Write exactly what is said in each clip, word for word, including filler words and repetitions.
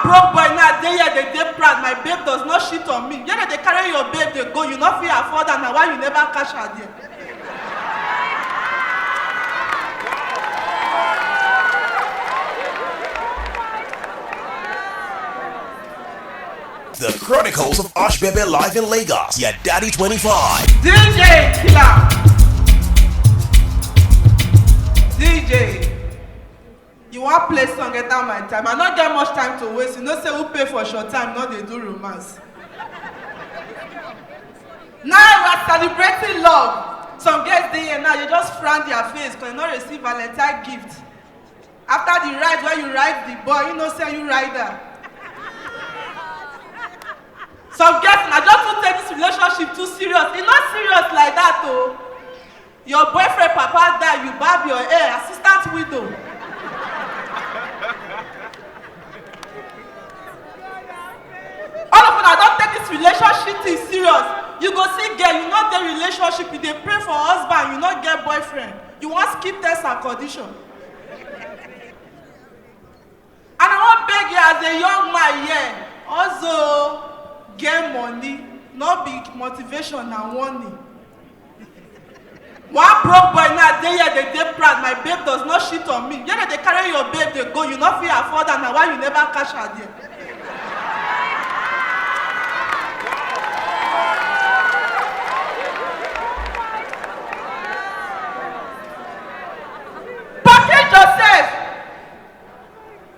Broke boy now dey here dey dey proud, my babe does not shit on me. Yet dey carry your babe dey go, you no fit afford am, na why you never catch her there. The Chronicles of Osh Bebe live in Lagos. Yeah, Daddy twenty-five. D J Killer. D J, you wan play song enter my time? I no get much time to waste. You know say who pay for short time no dey do romance. Now we are celebrating love. Some girls dey here now, you just frown their face because you no receive Valentine gift. After the ride wey you ride the boy, you know say you ride am. Some girls na just to take this relationship too serious. E no serious like that o. Your boyfriend papa die, you barb your hair, assistant widow. All of una don take this relationship thing serious. You go see girl, you no dey relationship, you dey pray for husband, you no get boyfriend. You wan skip terms and condition. And I wan beg you as a young man here, also get money, no be motivation na warning. One broke boy now dey here dey dey proud, my babe does not shit on me. Yet dey carry your babe dey go, you no fit afford am, na why you never catch her there. Package yourself.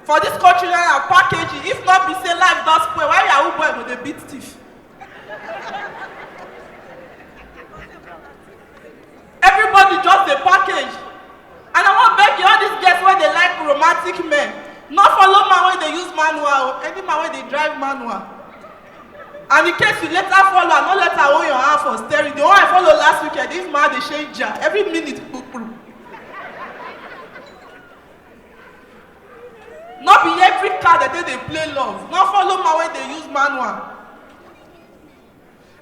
For this country now, na packaging. If not be say life don spoil, why yahoo boy go dey beat thief? Everybody just dey package. And I wan beg you, all these girls wey dey like romantic men, no follow man wey dey use manual o. Any man wey dey drive manual. And in case you later follow, no let her hold your hand for steering. The one I follow last weekend, this man dey shake jar every minute. Kpukpru. No be every car dem take dey play love. No follow man wey dey use manual.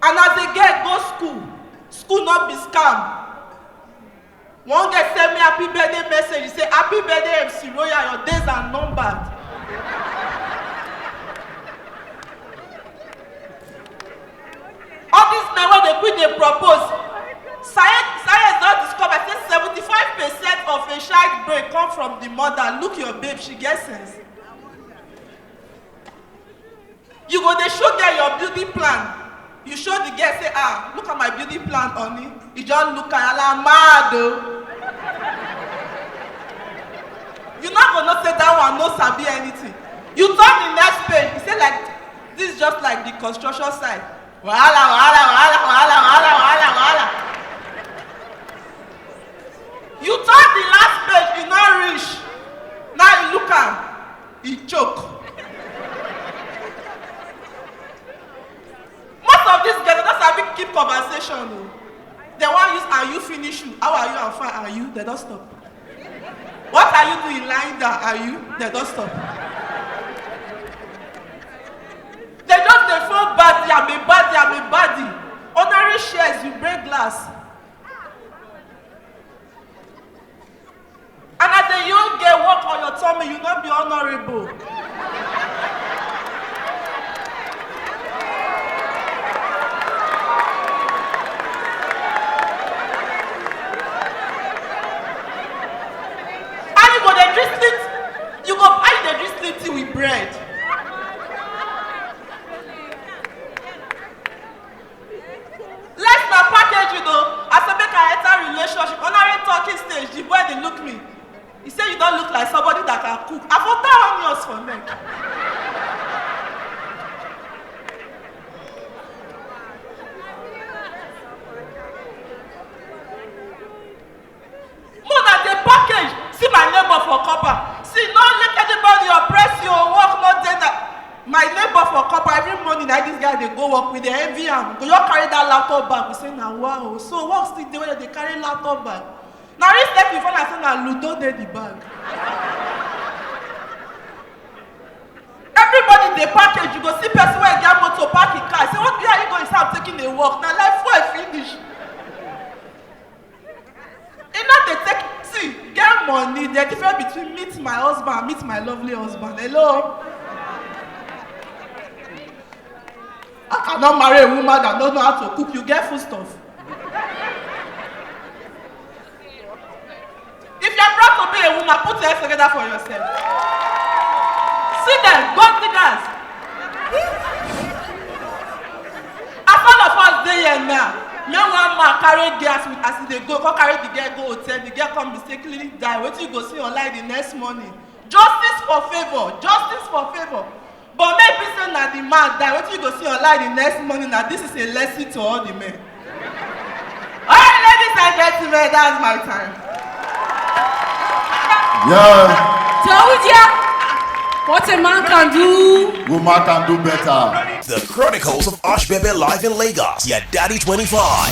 And as a girl go school, school no be scam. One girl send me happy birthday message, say, "Happy birthday, M C Royal, your days are numbered." All these men wey dey quick dey propose, science science don discover say seventy five percent of a child brain come from the mother. Look your babe, she get sense. You go dey show girl your building plan, you show the girl say, "Ah, look at my building plan, honey." You just look at her like, "Mad o." You no go know say that one no sabi anything. You turn the next page, you say like, "This is just like the construction site." Wahala, wahala, wahala, wahala, wahala, wahala, wahala. You turn the last page, you no reach. Now you look am, e choke. Most of these girls, they don't sabi keep conversation o. They wan use "Are you?" finish you. "How are you?" "I'm fine." "Are you?" They don stop. "What are you doing lying down?" "Are you?" They don stop. They just dey phone body, "I'm a body, I'm a body." Ordinary shares, you break glass. And as a young girl walk on your tummy, you no be honorable. How you go dey drink slim? You go, how you dey drink slim tea with bread? Life na packaging o. I say make I enter relationship. Honoring talking stage, the boy dey look me. He say, "You don look like somebody that can cook." I for tie onions for neck. More na dey package. See my neighbor for copper. See, no let anybody oppress you o. Work no dey na. My neighbor for copper, every morning na this guy dey go work, we dey envy am. Go just carry that laptop bag, we say, "Na wow." So work still dey wey dem dey carry laptop bag. Na recently we find out say na ludo dey the bag. Everybody dey package. You go see person wey get motor park him car, say, "What, where are you going?" Say, "I'm taking a walk." Na like fuel finish. E no dey take, see, get money, the difference between meet my husband and meet my lovely husband. Hello? I cannot marry a woman that don't know how to cook. You get foodstuff. If you're proud to be a woman, put your hands together for yourself. See them, gold diggers. As all of us dey here now, make one man carry girl as, as e dey go, come carry the girl go hotel, the girl come mistakenly die. Wetin you go see online the next morning? Justice for favour, justice for favour. But maybe say na the man die, wetin you go see online the next morning? Na this is a lesson to all the men. All right, ladies and gentlemen, that's my time. Yeah. Tell you there, what a man can do. Woman can do better. The Chronicles of Osh Bebe live in Lagos. Yeah, Daddy twenty-five.